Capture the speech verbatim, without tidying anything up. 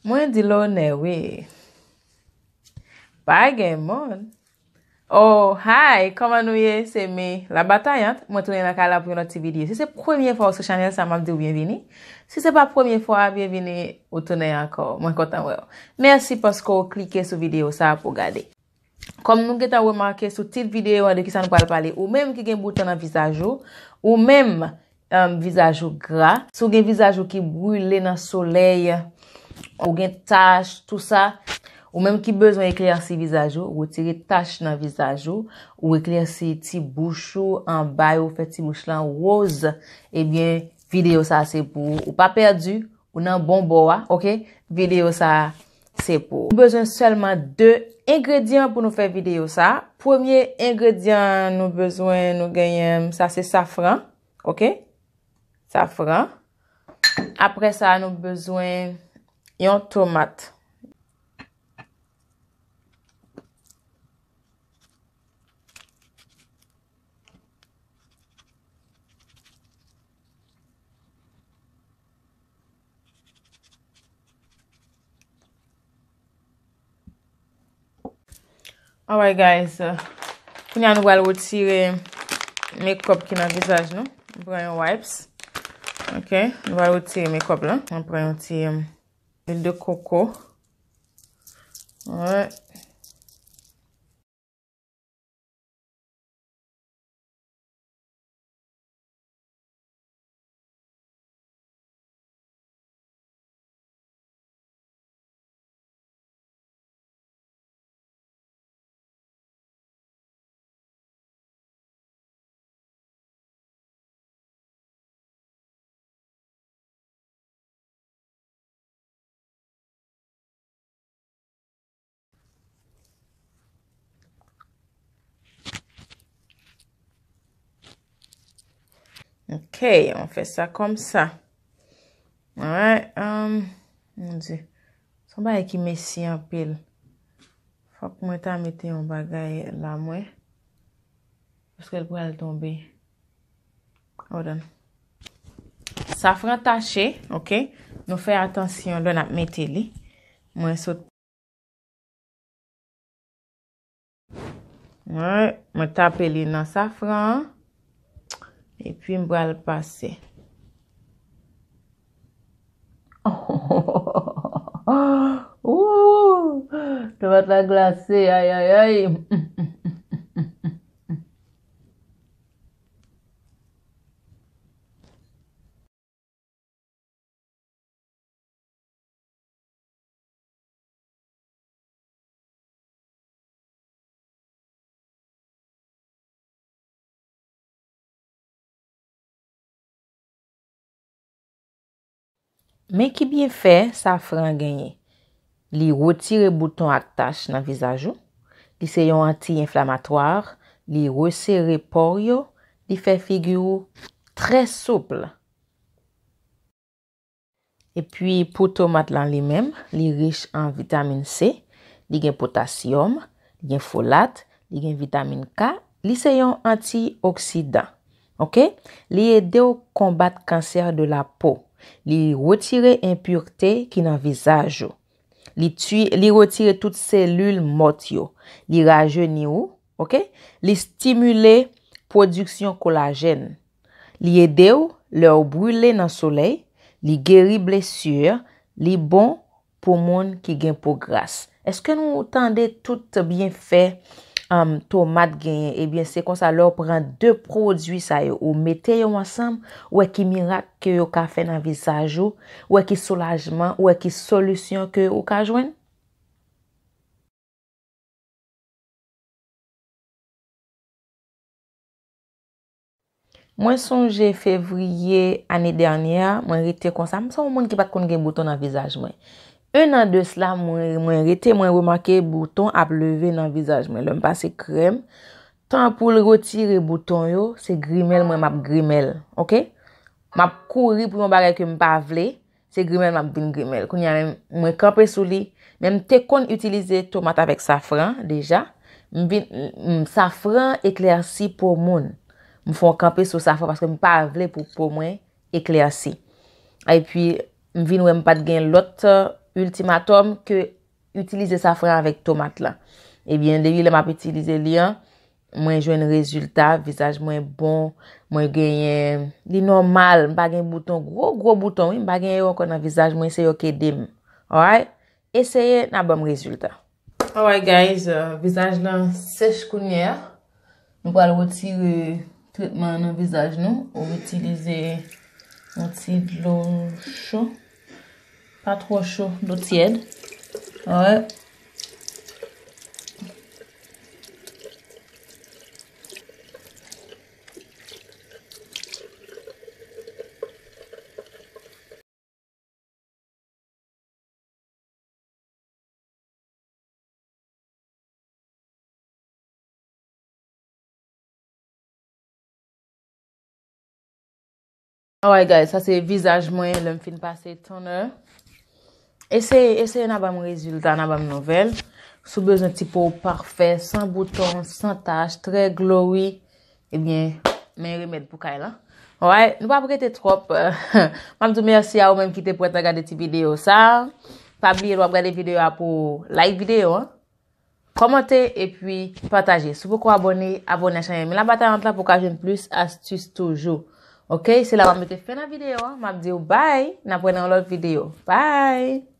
Mwen di lonè, wi. Pa gen moun. Oh, hi, kòman nou ye? Se mi, la batayant. Mwen tounen nan kay la pou yon lòt ti videyo. Si se premye fwa ou sou chanèl sa, m ap di w byenvini. Si se pa premye fwa, byenvini, ou tounen ankò. Mwen kontan wè w. Mèsi paske w klike sou videyo sa pou gade. Kòm nou gentan remake sou tit videyo an de kisa nou pral pale, ou menm ki gen bouton nan vizaj ou, ou menm, um, vizaj ou gra, si w gen vizaj ou ki brile nan solèy, ou gen tach, tou sa, ou menm ki bezwen eklèsi vizaj ou, retire tach nan vizaj ou, ou eklèsi ti bouch ou, anba yo, fè ti bouch lan woz, ebyen, videyo sa a se pou ou. Ou pa pèdi, ou nan bon bò a, oke? Videyo sa a se pou ou. Nou bezwen sèlman de engredyan pou nou fè videyo sa a. Premye engredyan nou bezwen, nou genyen, sa se safran, oke? Safran. Apre sa, nou bezwen yon tomat. Alright, guys. Kounye a nou pral retire makeup ki nan vizaj nou. Nou pran yon wipes. Ok, nou pral retire makeup lan. Mwen pran yon ti, um, lwil de koko. Alright. Ok, on fè sa kòmsa. Alright, um, mon Dieu. Se yon bagay ki mesi anpil. Fòk mwen ta mete yon bagay la, mwen. Paske l pral tonbe. Hold on. Safran tache, ok? Nou fè atansyon lè n ap mete li. Mwen sot Mwen, mwen tape li nan safran an. Epi m pral pase. Ooh, tomat la glase, ay, ay, ay. Men ki byenfè safran genyen. Li retire bouton ak tach nan vizaj ou. Li se yon anti-enflamatwa. Li resere pò w yo. Li fè figi w trè soup. Epi pou tomat lan li menm, li rich an vitamin C, li gen potasyòm, li gen folat, li gen vitamin K, li se yon antioksidan. Ok? Li ede w konbat kansè de la po. Li retire enpirte ki nan vizaj ou. Li ti-, li retire tout selil mò yo. Li rajeni w, ok? Li stimile pwodiksyon kolajèn. Li ede w lè w brile nan solèy, li geri blesi, li bon pou moun ki gen po gras. Èske nou tande tout byenfè, um, tomat genyen? Ebyen, se konsa, lè w pran de pwodui sa yo, ou mete yo ansanm, ou wè ki mirak ke yo ka fè nan vizaj ou, ou wè ki soulajman, ou wè ki solisyon ke ou ka jwenn? Mwen sonje fevriye ane dènyè a, mwen rete konsa. M se yon moun ki pa t konn gen bouton nan vizaj mwen. En an de sila, mwen, mwen rete, mwen remake bouton ap leve nan vizaj mwen. Lè m pase krèm, tan pou l retire bouton yo, se grimèl mwen m ap grimèl, ok? M ap kouri pou yon bagay ke m pa vle. Se grimèl m ap vin grimèl. Kounye a menm, mwen kanpe sou li. Men m te konn itilize tomat avèk safran deja. M vin, m, safran eklèsi po moun. M fè yon kanpe sou safran paske m pa vle pou po mwen eklèsi. Epi, m vin wè m pa t gen lòt, ultimatum ke itilize safran avèk tomat la. Ebyen, depi lè m ap itilize li an, mwen jwenn rezilta, vizaj mwen bon, mwen genyen, li nòmal, m pa gen bouton, gwo, gwo bouton, wi, m pa gen yo ankò nan vizaj mwen, se yo k ede m. Alright? Eseye, n a ban m rezilta. Alright, guys, uh, vizaj lan sèch kounye a. Nou pral retire tretman an nan vizaj nou. Ou itilize yon ti dlo cho. Pa twò cho, dlo tyèd. Alright. Alright, guys, sa se vizaj mwen lè m fin pase toner. Eseye, eseye, n a ban m rezilta, n a ban m nouvèl. Si w bezwen ti po w pafè, san bouton, san tach, trè glowy, ebyen, men remèd pou kay lan. Alright, nou p ap rete twòp. M ap di w mèsi a ou menm ki te pran tan gade ti videyo sa. Pa bliye, lè w ap gade videyo a pou w like videyo an, kòmante epi pataje. Si w poko abòne, abòne ak chanèl Mila Batayant la pou w ka jwenn plis astis toujou. Oke, se la m ap mete fen nan videyo an. M ap di w bye, n ap wè nan yon lòt videyo. Bye!